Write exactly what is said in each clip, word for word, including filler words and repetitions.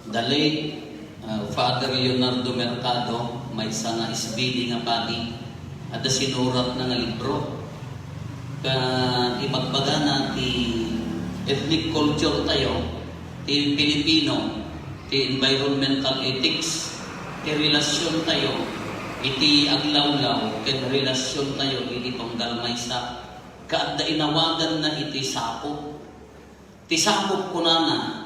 The late, uh, Father Leonardo Mercado, maysa nga S B D nga padi, adda sinuratna nga libro. Ket ibagbagana ti ethnic culture tayo, ti Pilipino, ti environmental ethics, ti relasyon tayo, iti aglawlaw, ken relasyon tayo iti tunggal maysa. Ket adda inawaganna iti sakop. Ti sakop kunana,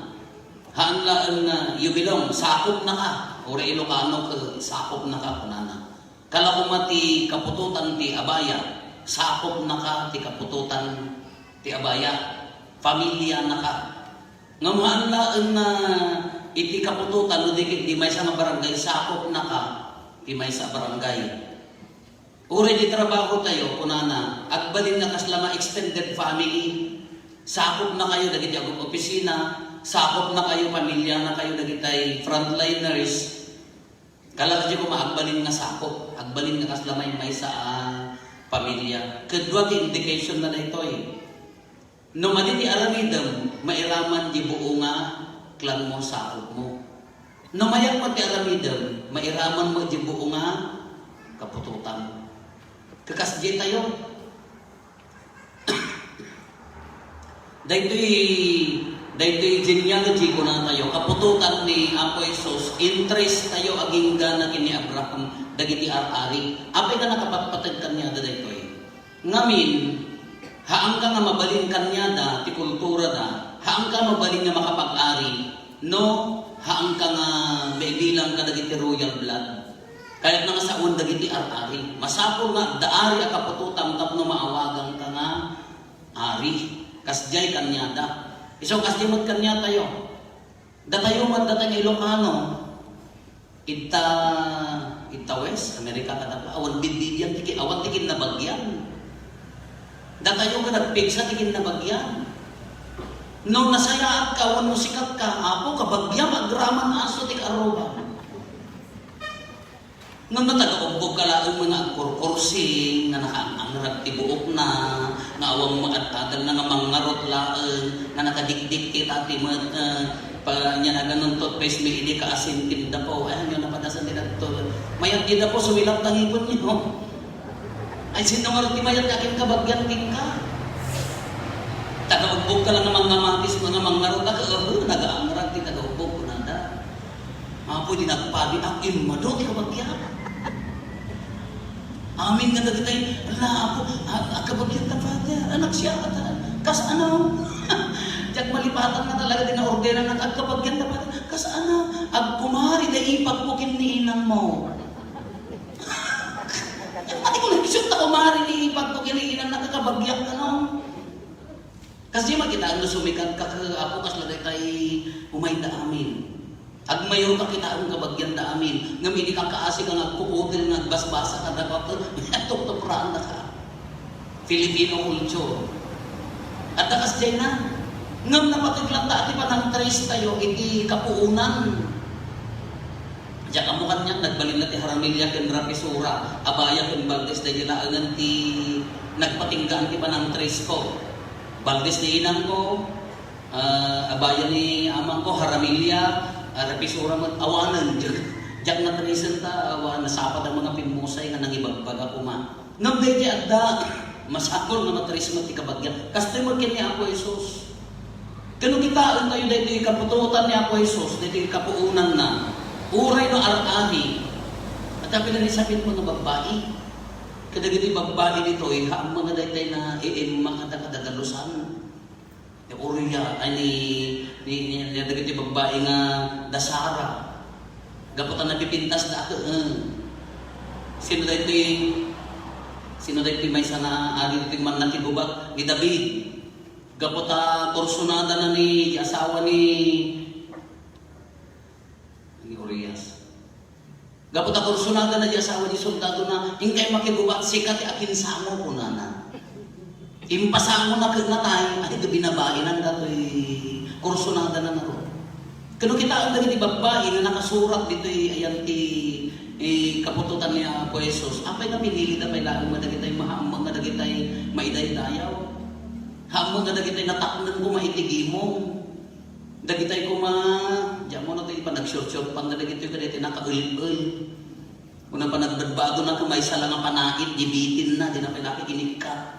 haan laeng nga, "You belong, sakopnaka." Uray Ilocano ket sakopnaka kunana. Kala koma ti kaputotan ti abaya, sakopnaka ti kaputotan ti abaya, pamilianaka. Ngem haan laeng nga iti kaputotan no di ket di maysa nga barangay, sakopnaka ti maysa a barangay. Uray di trabaho tayo, kunana, agbalin nga kasla nga extended family. Sakopnakayo dagiti ag-opisina, sakopnakayo, pamilianakayo dagitay frontliners. Kala kadi koma agbalin nga sakop, agbalin nga kasla maymaysa a pamilya. Ket dua ti indication na daytoy. No madi ti aramidem, mairaman di buo nga clan mo, sakop mo. No mayat met ti aramidem, mairaman mo di buo nga kaputotan. Kakasdi tayo. Daytoy, daytoy genealogy kuna tayo, kaputotan ni Apo Jesus, interest tayo agingga na ken ni Abraham, dagiti ar-ari. Apay nga nakapatpateg kaniada daytoy? Ngamin, haanka nga mabalin kaniada ti kulturada, haanka mabalin nga makapag-ari, no haanka nga maibilang kadagiti royal blood. Kayatna nga sawen dagiti ar-ari. Masapul nga adda ari a kaputotam tapno maawaganka nga ari. Kasdiay kaniada. Isu kasdiay met kaniatayo. Datayo met, datay nga Ilocano, ita, ita West America kadakla, awan bibibian ti ki-, awan ti kinnabagian. Datayo nga nagpigsa ti kinnabagian. No nasayaatka wenno sikatka, Apo, kabagiam agraman aso ti kaarugan. Ngem no taga-ubbog ka laeng nga agkurkursing, nga nakaang-angrag ti buokna, nga awan maad-adalna nga mangngarot laeng, nga nakadikdikti ti met, eh, pa, nia naganon toothpaste mi idi kaasin ti dapo. Ay, ania napadasan ti daktor. Mayat ti dapo, sumilat ta ngipenyo. Ay, sino nga ti mayat nga akin kabagian kenka? Taga-ubbog ka lang nga mangngamatis, nga mangngarot, ah, eh, nagaangrag ti taga-ubbog, kunada. Apo, di nagpadi, ak-, immadu ti kabagian. Amin nga dagitay, "Ala, Apo, a-, agkabagian ta, Father. Anak siya, ata, kas ano?" Diak malipatan nga talaga di naordenan nga agkabagian ta, Father. Kas ano? Agkumari da ipag ko ken ni inang mo. Diak mati ko nagsuot ta kumari ni ipag ko ken ni inang, nakakabagian ka, no? Kasdi makitaen no sumikat ka, Apo, kasla daytay umayda amin. Agmayor ka kitaen kabagian da amin. Ngem idi ka kaasi ka nga agkukutil nga agbasbasa ka dapat, tuktukraan na ka. Filipino culture. Adda kasdiay na. Ngem napateg latta ti panangtrace tayo iti kapuonan. Diak ammo kaniak, nagbalin la ti Jaramillo ken Rapisura, Abaya ken Valdez, daydi laengen ti nagpatinggaan ti panangtrace ko. Valdez ni inang ko, ah, Abaya ni amang ko, Jaramillo, ah, Rapisura met, awanen, diak, diak natracen ta, awan, nasapa da mga pimmusay nga nangibagbaga koma. Ngem daydi adda, masapul nga matrace met ti kabagian. Kastoy met ken ni Apo Jesus. Ken no kitaen tayo daytoy kaputotan ni Apo Jesus, daytoy kapuonanna, uray no ar-ari, adda pay Elisabet nga babbai. Kadagiti babbai ditoy, haan nga daytay nga iimma kada kadagalusan. Ni Urias, ay, ni, ni, ni, ni dagiti babbai nga da Sara. Gapu ta napipintas da, eh. Sino daytoy, sino daytoy maysa nga ari ditoy mannakigubat? Ni David. Gapu ta kursunada na ni, di asawa ni, ni Urias. Gapu ta kursunada na di asawa di soldado na, "Inkay makigubat, sika ti akinsango," kunana. Impasangona ket natay, ay, ti binabain datoy kursunada na naro. Ken no kitaen dagiti babbai nga nakasurat ditoy, ayan ti, eh, kaputotan ni Apo Jesus, apay nga pinili da pay laeng nga dagitay mahammeng nga dagitay maidaydayaw? Hammeng nga dagitay natakneng koma iti gimong. Dagitay koma, diak ammo no ti panagsursurpan na dagitoy kadagiti nakael-el. Kuna panagbadbadona, maysa la nga panaid, gibitinna, dina pay la inikkat.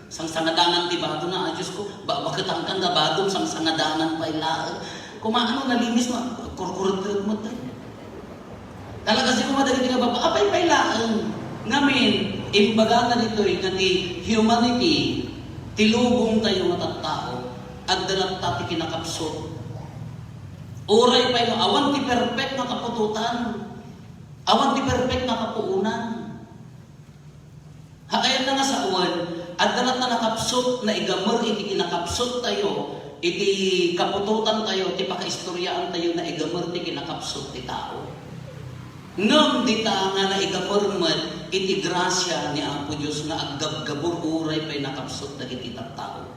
Sangsangadangan ti badona, a, Diosko, ba-, baketangkan da badom, sangsangadangan pay laeng. Koma, ano, nalinis, ma-, kurkurot-kurot mo tayo. Talaga siguro dagiti nga baba-, apay pay laeng. Ngamin, imbagana ditoy nga ti humanity, ti lubong tayo nga tattao, adda latta ti kinakapsut. Uray pay no awan ti perfect nga kaputotan, awan ti perfect nga kapuonan. Haanna nga sawen, adda latta nakapsut, naigamer iti kinakapsut tayo, iti kaputotan tayo, ti pakaistoryaan tayo, naigamer ti kinakapsut ti tao. Ngem dita nga naigamer met iti grasia ni Apo Dios nga aggabgabur uray pay nakapsut dagiti tattao.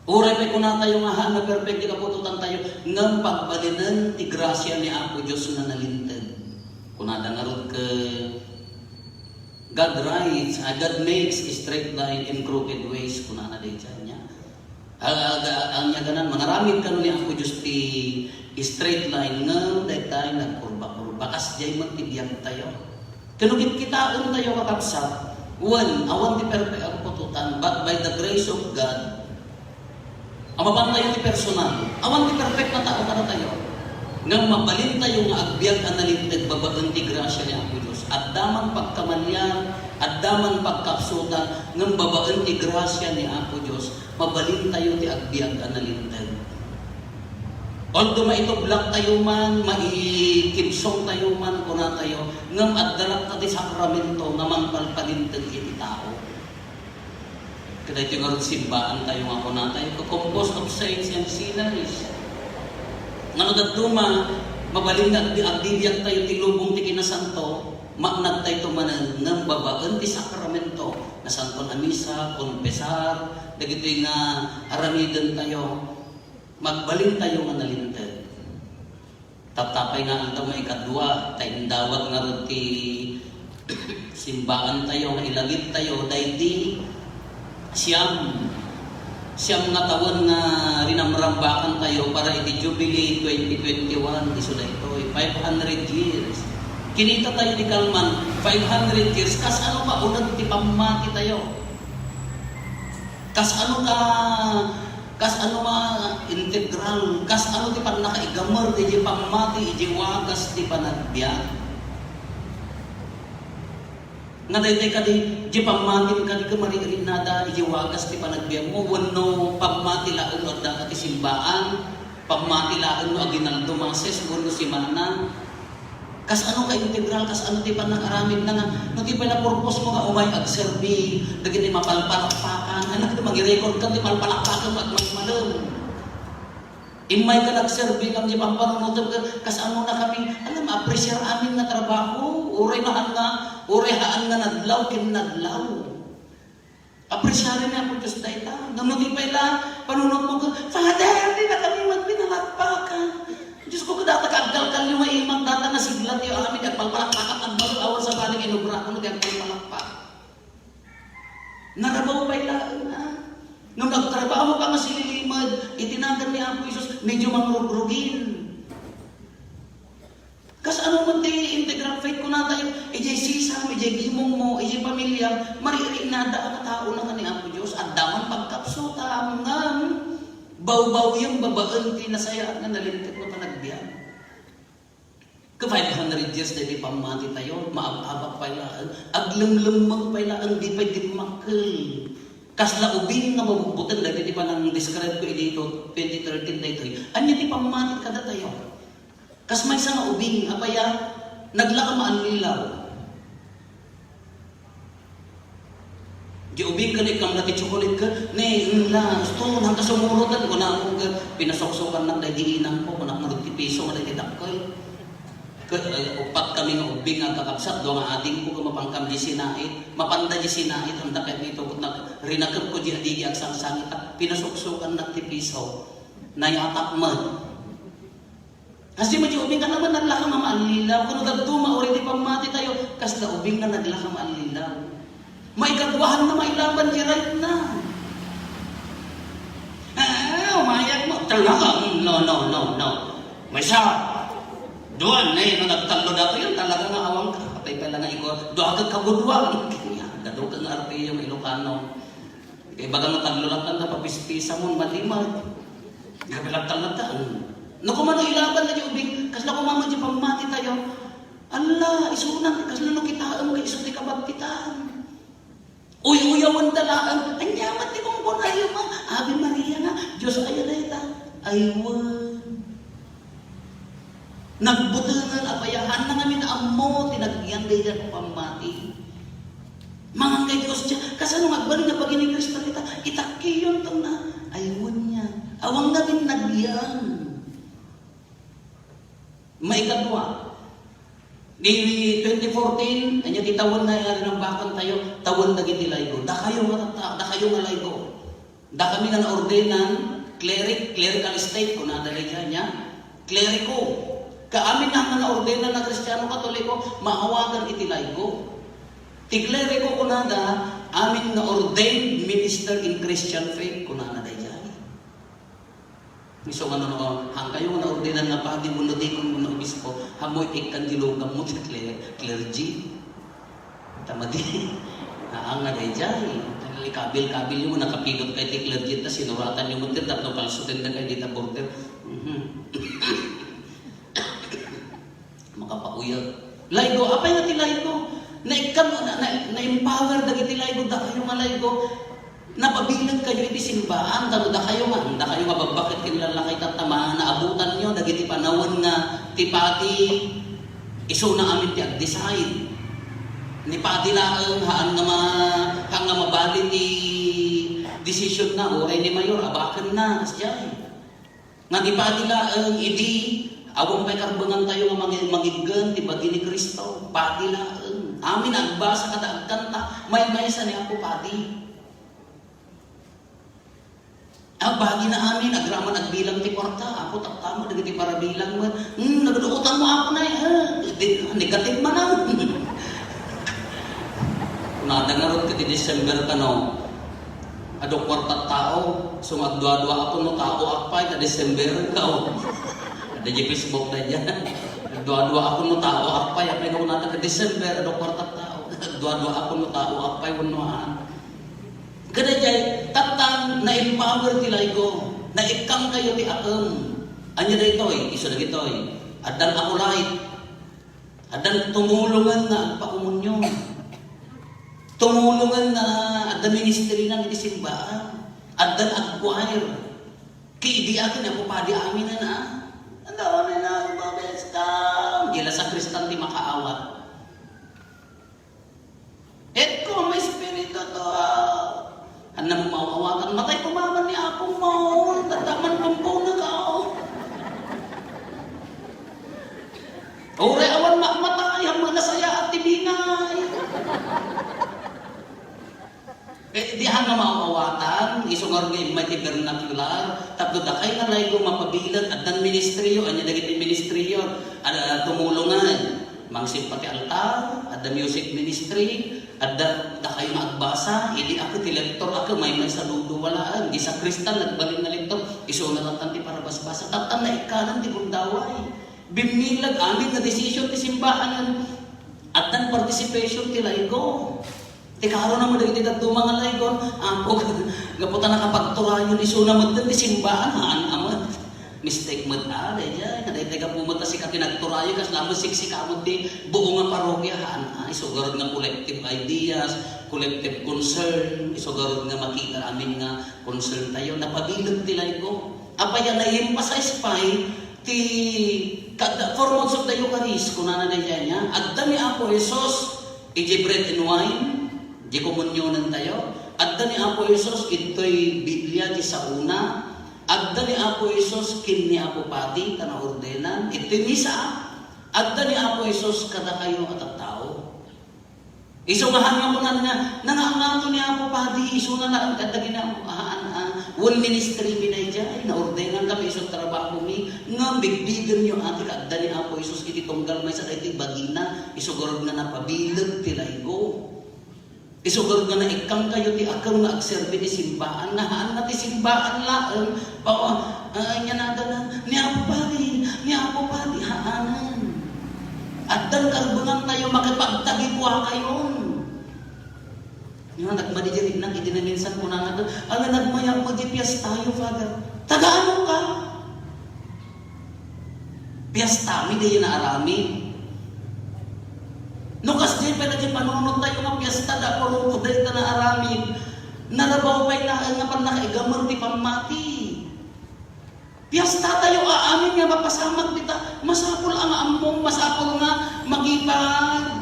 Uray pay kunatayo nga haan nga perfect ti kaputotan tayo, ngem pagbalinen ti grasia ni Apo Dios nga nalinteg. Kunada ngarud ket, "God writes, ah, God makes straight line in crooked ways," kunana dayta ania. Ag-, ag-, ag-, ania ganan, mangaramid kano ni Apo Dios ti straight line, ngem daytay nagkurba-kurba. Kasdiay met ti biag tayo. Ket no kitkitaentayo, kakabsat, wen, awan ti perfect a kaputotan, but by the grace of God, a mapantayo ti personal, awan ti perfect a tao kadatayo. Ngem mabalintayo nga agbiag a nalinteg babaen ti grasia ni Apo Dios. Adda man pagkamalian, adda man pagkapsutan, ngem babaen ti grasia ni Apo Dios, mabalintayo ti agbiag a nalinteg. Although maitublak tayo man, maikibsong tayo man, kunatayo, ngem adda latta ti sakramento nga mangpalpalinteg iti tao. Kadaytoy ngarud simbaan tayo nga kunatayo, composed of saints and sinners. Ngano dadduma, mabalin nga agbi-, agbibiag tayo ti lubong ti kinasanto, maanad tayo manen ngem babaen ti sakramento, Nasanton a Misa, konfesar, dagitoy nga aramiden tayo. Magbalin tayo nga nalinteg. Tattapay nga aldaw nga ikadua, ta indawat ngarud ti simbaan tayo nga ilagip tayo, daydi siam, siam nga tawen nga rinamrambakan tayo para iti Jubilee twenty twenty-one, isu daytoy, five hundred years. Kinita tayo di kalman, five hundred years, kas ano ka uneg ti pammati tayo? Kas ano ka Kas ano nga integral, kas ano ti pannakaigamer iti pammati iti wagas ti panagbiag? Nga daytoy kadi, iti pammatim kadi, ket maririnnada iti wagas ti panagbiagmo, wenno pammati laeng no addaka ti simbaan, pammati laeng no aginaldo, Mases, wenno simana. Kas ano ka integral, kas ano ti pannakaramidna nga, no ti pay la purpose mo nga umay agserbi dagiti mapalpalakpakan, ano ti mangirecord ka ti palpalakpakan, agmalmalem. Immay ka nagserbi ngem ti pampanunotem ket kas ano na kami, alam, ma-appreciate amin nga trabaho, uray haan nga, uray haan nga nadlaw ken nadlaw. Apresiaren ni Apo Dios dayta. Ngem no di pay la panunotmo ket, "Father, di na kami magpinalakpakan." Dios ko, data ka agkalkalyo nga imak, data nga sigla ti amin, agpalpalakpakan, agbalud awan sabali nga inubra, kuno di agpalpalakpak. Narabaw pay laeng, a. Ngem nagtrabaho ka nga sililimad, iti nagan ni Apo Jesus, medyo mangrugrugin. Kas ano met ti integral faith, kunatayo, idiay sisam, idiay gimong mo, idiay pamiliam, maririnnada a kataonaka ni Apo Dios, adda man pagkapsutam, ngem bawbawiem babaen ti nasayaat nga nalinteg nga panagbiag. Ka five hundred years daydi pammati tayo, maab-abak pay laeng, aglemlemmeng pay laeng, di pay dimmakkel. Kasla ubing nga mabutbuten daydi ti panang-describe ko idi twenty thirteen daytoy. Ania ti pammati kadatayo? Kas maysa nga ubing, apay a, naglaka maallilaw. Di ubing ken ikkamna ti tsokolit ket, ne, inla, gusto, nang kasumurotan, kunako ket, pinasuksukannak daydi inangko, kunak ngarud ti piso nga daydi dakkel. Ket, eh, uppat kami nga ubing nga agkakabsat, dua nga adingko ket mapankami di sinait, mapanda di sinait, anda ket nito, ket nag-, rinakepko di adigi agsangsangitak, pinasuksukannak ti piso. Nayatak met. Kasi mo di ubing ka naman naglaka nga maallilaw. Kuno dadduma, uray di pammati tayo, kasla ubing nga naglaka maallilaw. Maikaduahan na mailaban di right na. No, no, no, no, no. Maysa, dua, ne, no nagtallo datoy, yan talaga nga awan ka. Patay pala nga ikaw, dua ka kaguduan. Kanya, dadu ka nga arpeyong Ilocano. Kay baga nga tallo lang kanta, papispisa mo, mali man. Grabe lang talaga. No, kumano ilaban na yung ubing, kasla kumano yung pammati tayo. Ala, isunan, kasla no kitaem, kay isu ti kabagtitan. Uy-uyawan da laeng, anya met ti kungkun ayo nga, Ave Maria nga, Dios ay aleta, ay wen. Nagbutengen a payahan na ngamin ammo ti nagyan daydiay a pammati. Mangan kay Dios dia, kasano nga agbalin nga pagini Cristo kita? Itakkiyon to na, ay wen niya. Awan ngamin nagyan. Maikadua, di twenty fourteen, anya ti tawen nga rinambakan tayo, tawen dagiti laygo. Dakayo nga tatta-, dakayo nga laygo. Dakami nga naordenan, cleric, clerical state, kunada daydiay nia, kleriko. Kaamin nga naordenan nga Kristiano Katoliko, maawagan iti laygo. Ti kleriko kunada, amin nga ordained minister in Christian faith, kunana daydiay. Isu nga no, no, hangkayo nga naordenan nga padi wenno deacon wenno obispo, ammo ikkan ti lugammo ti cle-, clergy. Ta madi, haan nga daydiay. Kabil-kabilyo, nakapidot kay ti clergy, ta sinuratanyo met ti tapno palsutenda kay dita border. Mhm. Makapauyag. Laygo, apay nga ti laygo? Naikkan, na, na, na-empower dagiti laygo, dakayo nga laygo. Napabileg kayo iti simbaan, ta no dakayo nga, dakayo nga babbaket ken lallakay tatta, naabutanyo dagiti panawen nga ti padi, isuna amin ti ag-decide. Ni padi laeng, haan nga ma-, haan nga mabali ti desisyon na, uray ni mayor, abaken na, kasdiay. Nga ti padi laeng idi, awan pay karbengan tayo nga mangi-, mangiggen ti bagi ni Cristo. Padi laeng. Amin agbasa kada agkanta, maymaysa ni Apo Padi. Agbagi na amin, agraman agbilang ti kuarta. Apo, tattama, dagiti parabilang mo. Hmm, nagduotan mo, Apo, na, eh. Di, negative man, ah. Kunada ngarud ket ti December kano. Adu kuarta tao, so nga agdua-dua ako no tao akpay, ta December ka, oh. Ada di Facebook na dyan. Agdua-dua ako no tao akpay, apay no nata ka December, adu kuarta tao. Agdua-dua ako no tao akpay, wenno haan. Kada jay, tattang na-empower ti laygo, naikkan kayo ti aem. Anya daytoy, isu dagitoy. Addan ako light. Addan tumulongan nga agpakomunyon. Tumulongan nga adda ministry na iti simbaan. Addan ag-choir. Kidi akin, Apo Padi, amin na. Ang dami na, lumabas ka. Gila sa Kristan ti makaawat. Et como Espiritu to, ah, anna mo maawatan, matay ko maman ni Apo mo, tataman pampuna ka, oh. Uray awan makmatay, ang mga nasayaat ti bingay. Eh, di nga maawatan, isu nga immay ti vernacular, tapno dakay nga laygo mapabilet, addan ministeryo, anya dagiti ministeryo, ada tumulongan. Mangsippati altar, adda music ministry, adda dakay nga agbasa, idi ako ti lektor, ako may may saludo wala, di sakristan, nagbalin nga lektor, isu na lang ti parabasbasa, taptan na ikanan ti gundaway. Bimmilag amin nga decision ti simbaan, addan participation ti laygo. Ti karo na mo dagiti dadduma nga laygon, Apo, gapu ta nakapagturayon, isuna met ti simbaan, haan a met. Mistake met, ah, daydiay, nga daydiay gapu met ta sika ti nagturayo, kasla met siksika met ti buo nga parokya, haan a, isu garud nga collective ideas, collective concern, isu garud nga makita amin nga concern tayo, napabileg ti laygo. Apay a, na-emphasize pay ti kad-, four months of the Eucharist, kunana daydiay nia, adda ni Apo Jesus, Iti bread and wine, di komunyonen tayo, adda ni Apo Jesus, ditoy Biblia, di sauna, adda ni Apo Jesus, ken ni Apo Padi, ta naordenan, iti misa, adda ni Apo Jesus, kadakayo a tattao. Isu nga han nga kunan nga, nangaangato ni Apo Padi, isu na lang, adda gina-, haan, ah, one ministry mi na idiay, naordenan kami, isu trabaho mi, nga bigbigen yo, ati, adda ni Apo Jesus, iti tunggal, maysa, daytoy bagina, isu garud nga napabileg ti laygo. Isu garud nga naikkankayo ti akem nga agserbi ti simbaan, nga haan nga ti simbaan laeng, pa-, ah, ania nga adalan, "Ni Apo Padi, ni Apo Padi," haanen. Addan karbengantayo, makipagtagikuakayon. Nga nagmadi di rinnak, idi naminsan kunana, "Ala, nagmayat mo di piestayo, Father." Taga-ano ka? Piestami diay naaramid. No kasdiay pay dagiti panunottayo nga piesta, da, puro dayta naaramid, narabaw pay laeng nga pannakaigamer ti pammati. Piestatayo a amin nga mapasamak dita, masapul a nga ammom, masapul nga makipag-,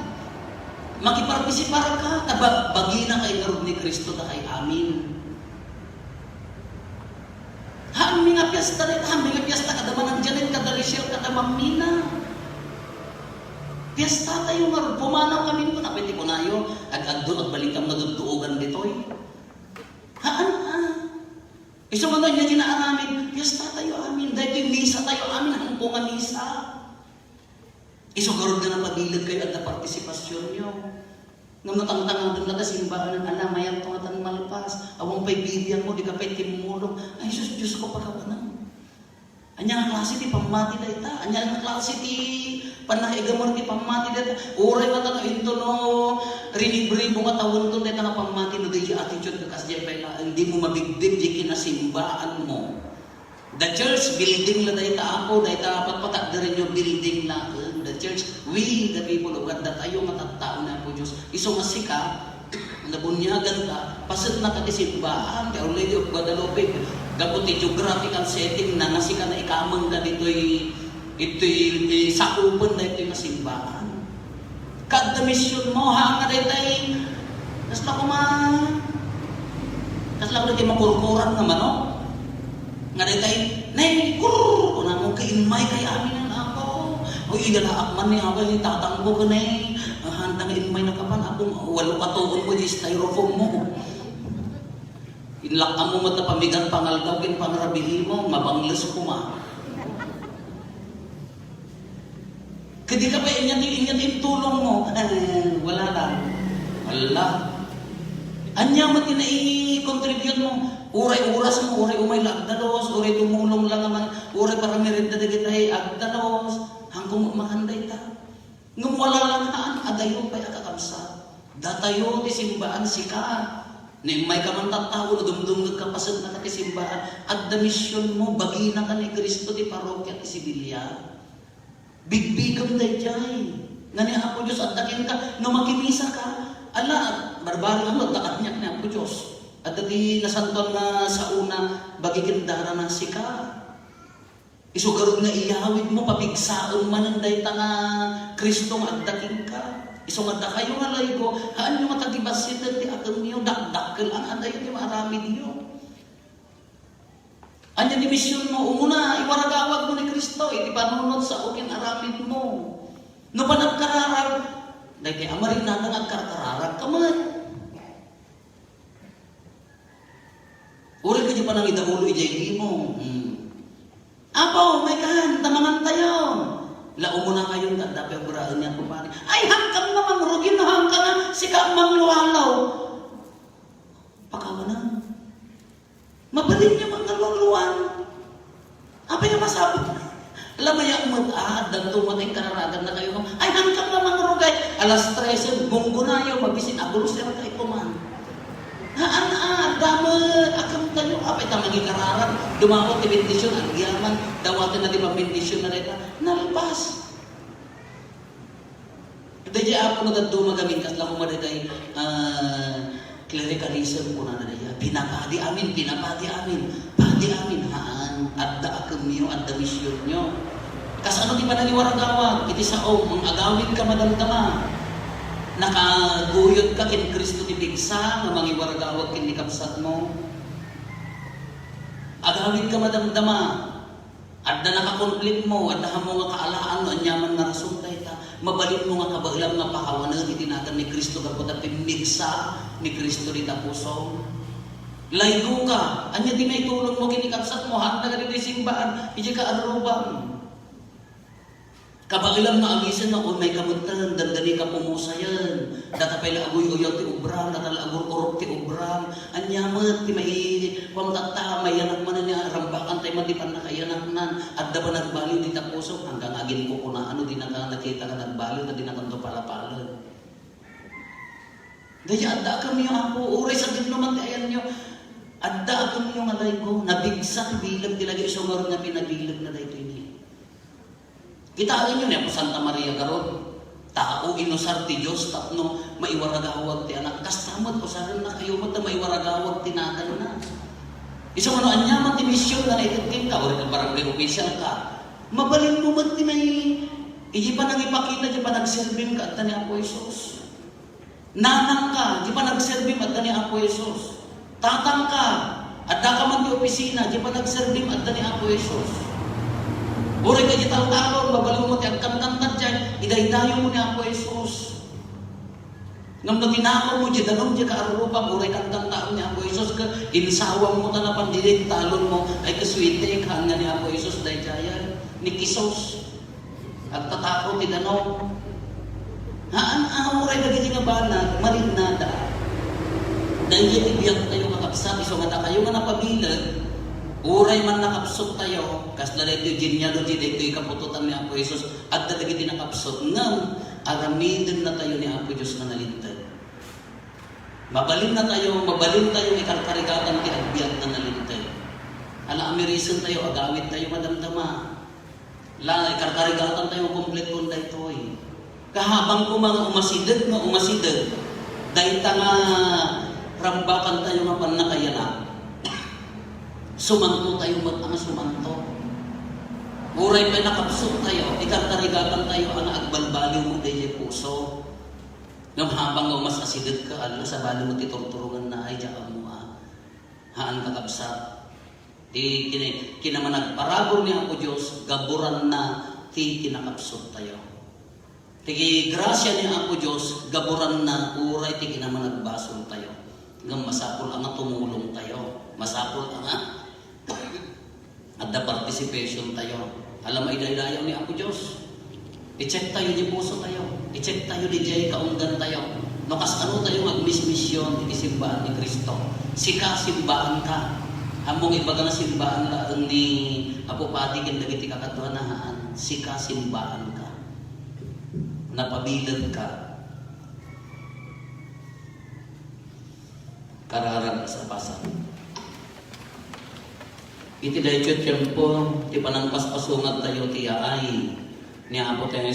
makipartisiparka, ta ba-, baginaka ngarud ni Cristo dakay amin. Haanmi nga piesta dayta, haanmi nga piesta kada Manang Janet, kada Rachel, kada Ma'am Mina. Piestatayo ngarud, pumanaw kami ngarud, apay ti kunayo, ag-agdo, agbalinkam nga dudduogan ditoy. Haan, ah. Isu nga no, ania ti naaramid, piestatayo amin, daytoy misatayo amin, haanko nga misa. Isu garud nga napabilegkayo, adda partisipasionyo. Ngem no tangtangaden nga ta simbaan, ala, mayatto nga tan malpas, awan pay bibiangmo, dika pay timmulong. Ay, sus, Diosko, pakawanem. Ania nga klase ti pammati dayta? Ania nga klase ti pannakaigamer ti pammati dayta? Uray nga ta no, inton no, rinibribo nga tawenton dayta nga pammati, no, daydiay attitude nga kasdiay pay laeng, dimo mabigdeg diay kinasimbaanmo. The church, building la dayta, Apo, dayta patpatakderenyo, building laeng. The church, we, the people of God, datayo nga tattao ni Apo Dios. Isu nga sika, nabuniaganta, pasetnaka ti simbaan, ti Our Lady of Guadalupe, gapu ti geographical setting na, nga sika naikamengka ditoy, itoy, eh, sakupen daytoy nga simbaan. Kadda misionmo, ha, nga daytay, kasla koma, kasla koma daytay makurkuran nga manok. Nga daytay, "Nay, kurr!" Kunamo, "Kaimmaykay amin, Apo." "O, idalaak man ni Apo, ni tatangko ken, eh. Ah, hanta nga immaynaka pan, Apo, walo ka tuon mo, di styrofoam mo." Inlak-ammo met a pamigat pangaldaw ken pangrabihi mo, mabangles koma. Ket dika pay inyat, inyat intulong mo. Eh, wala lang. Wala. Ania met ti nai-contribute mo? Uray oras mo, uray umay la agdalos, uray tumulong lang man, uray para merenda dagiti agdalos. Haanko met makan dayta. Ngem wala lang haan, adayo pay a kakabsat. Datayo ti simbaan, sika. No immayka man tattao, no dumdumngegka pasetnaka ti simbaan, adda misionmo, baginaka ni Cristo ti parrokia ti Sibilia. Bigbigem daydiay. Nga ni Apo Dios adda kenka, no makimisaka, ala, barbaro nga adda kaniak ni Apo Dios. Adda ti nasantoan nga saona, bagi ken darana, sika. Isu garud nga iyawidmo, papigsaem manen dayta nga Cristo nga adda kenka. Isu nga dakayo nga laygo, haanyo nga tagibasiten ti akemyo, dakdakkel a adayo ti maaramidyo. Ania ti misionmo? Umuna, iwaragawagmo ni Cristo iti panunot sao ken aramidmo. No panagkararag, daytoy a marinada nga agkarkararagka met. Uray ka di panangidagulo idiay imo. Hmm. "Apo, maykan, ta mangantayo." La umunakayon, ta adda pay abraen ni Apo Padi. "Ay, haanka nga mangrugi no haanka nga sika mangluwalaw." Pakawanan. Mabalinyo nga ngaluluan. Apay nga masapul? Ala, mayat met, ah, addanto met inkararagannakayo. Ay, haanka nga mangrugay. Alas trese, munggonayo, mabisin, agulos, iyam kay kuman. Haan, ah, adda met, akam tayo. Apay ta mangikararag, dumawat ti bendision, agyaman, dawaten na ti pambendisionna dayta. Nalpas. Daydiay, Apo, no dadduma gamin, kasla koma daydiay, ah, clericalism, kunana daydiay, "Pinapadi amin, pinapadi amin, padi amin." Haan, adda akemyo, adda misionyo. Kasano ti panangiwaragawag iti sao nga agawidka madamdama? Nakaguyodka ken Cristo ti pigsa nga mangiwaragawag ken ni kabsatmo? Agawidka madamdama. Adda nakakonflikmo, adda ammo nga kaalaan no aniaman nga rason dayta, mabalinmo nga kabaelam nga pakawanen iti nagan ni Cristo gapu ta pimmigsa ni Cristo dita pusom. Laygoka, ania ti maitulongmo ken ni kabsatmo, haanda kadagiti simbaan, idiay kaarrubam. Kabaelam nga awisenna, umayka metten, dandani ka pumusayen. Data pay la aguy-uyaw ti obram, data la agur-urok ti obram. Ania met ti mai-, kuan tatta, maiyanak manen nga rambakan tayo man ti pannakaiyanaknan. Adda ba nagbaliw dita puso? Hanggang agin kukuna, ano, dinaka nakita nga nagbaliw, ta dinakanto palapalen. Dayta adda a kamiyo, Apo, uray sadino man ti ayanyo. Adda a kamiyo nga laygo, nabigsa ti bileg ti laygo, isu ngarud nga pinabilegna daytoy ni. Kitaenyo ni Apo Santa Maria garud. Tao inusar ti Dios tapno maiwaragawag ti anak. Kasta met usarenna kayo met ta maiwaragawag ti naganna. Isu nga no ania man ti mision nga naited kenka, uray ka barangay official ka, mabalinmo met ti may, iti panangipakita ti panagserbim ka adda ni Apo Jesus. Nanangka, di panagserbim adda ni Apo Jesus. Tatangka, adda ka man ti opisina, di panagserbim adda ni Apo Jesus. Uray ka di taltalon, mabalinmo ti agkankantat diay, idaydayo mo ni Apo Jesus. Ngem no tinakaw mo di danum, di kaarrupa, uray kankantaem ni Apo Jesus, ket insawam mo ta napan didi talon mo, ay kasuitek, haan nga ni Apo Jesus, daydiayen, ni Jesus. Agtatakaw ti danum. Haan a uray dagiti nga banag, marinnada. Daydiay ti biagtayo, kakabsat, isu nga dakayo nga napabileg, uray man nakabsottayo, kasla daytoy genealogy, daytoy kaputotan ni Apo Jesus, adda dagiti nakabsot, ngem aramidennatayo ni Apo Dios nga nalinteg. Mabalinnatayo, mabalintayo ikarkarigatan ti agbiag nga nalinteg. Ala, amirisentayo, agawidtayo madamdama. La, ikarkarigatantayo kompleton daytoy. Kahabang koma nga umasideg nga umasideg, dayta nga rambakantayo nga pannakayanak, sumantotayo met a nga sumanto. Uray pay nakabsottayo, ikarkarigatantayo a nga agbalbaliw mo daydiay puso. Ngem habang nga umas-asidegka, ala, sabali mo ti turturongenna, ay, diak ammo a. Haan, kakabsat. Ti kini-, kinamanagparabur ni Apo Dios, gaburanna ti kinakabsottayo. Ti grasia ni Apo Dios, gaburanna uray ti kinamanagbasoltayo. Ngem masapul a nga tumulongtayo. Masapul a nga Adda participation tayo. Ala, maidaydayaw ni Apo Dios. I-check tayo di puso tayo. I-check tayo di jay kaunggan tayo. No kasano tayo nga agmismision iti simbaan ni Cristo. Sika, simbaanka. Ammong ibaga nga simbaan laeng ni Apo Padi ken dagiti kakaduana, haan. Sika, simbaanka. Napabilegka. Kararag a basbasaen. Iti daytoy tiempo, ti panangpaspasungad tayo ti yaay ni Apo tayo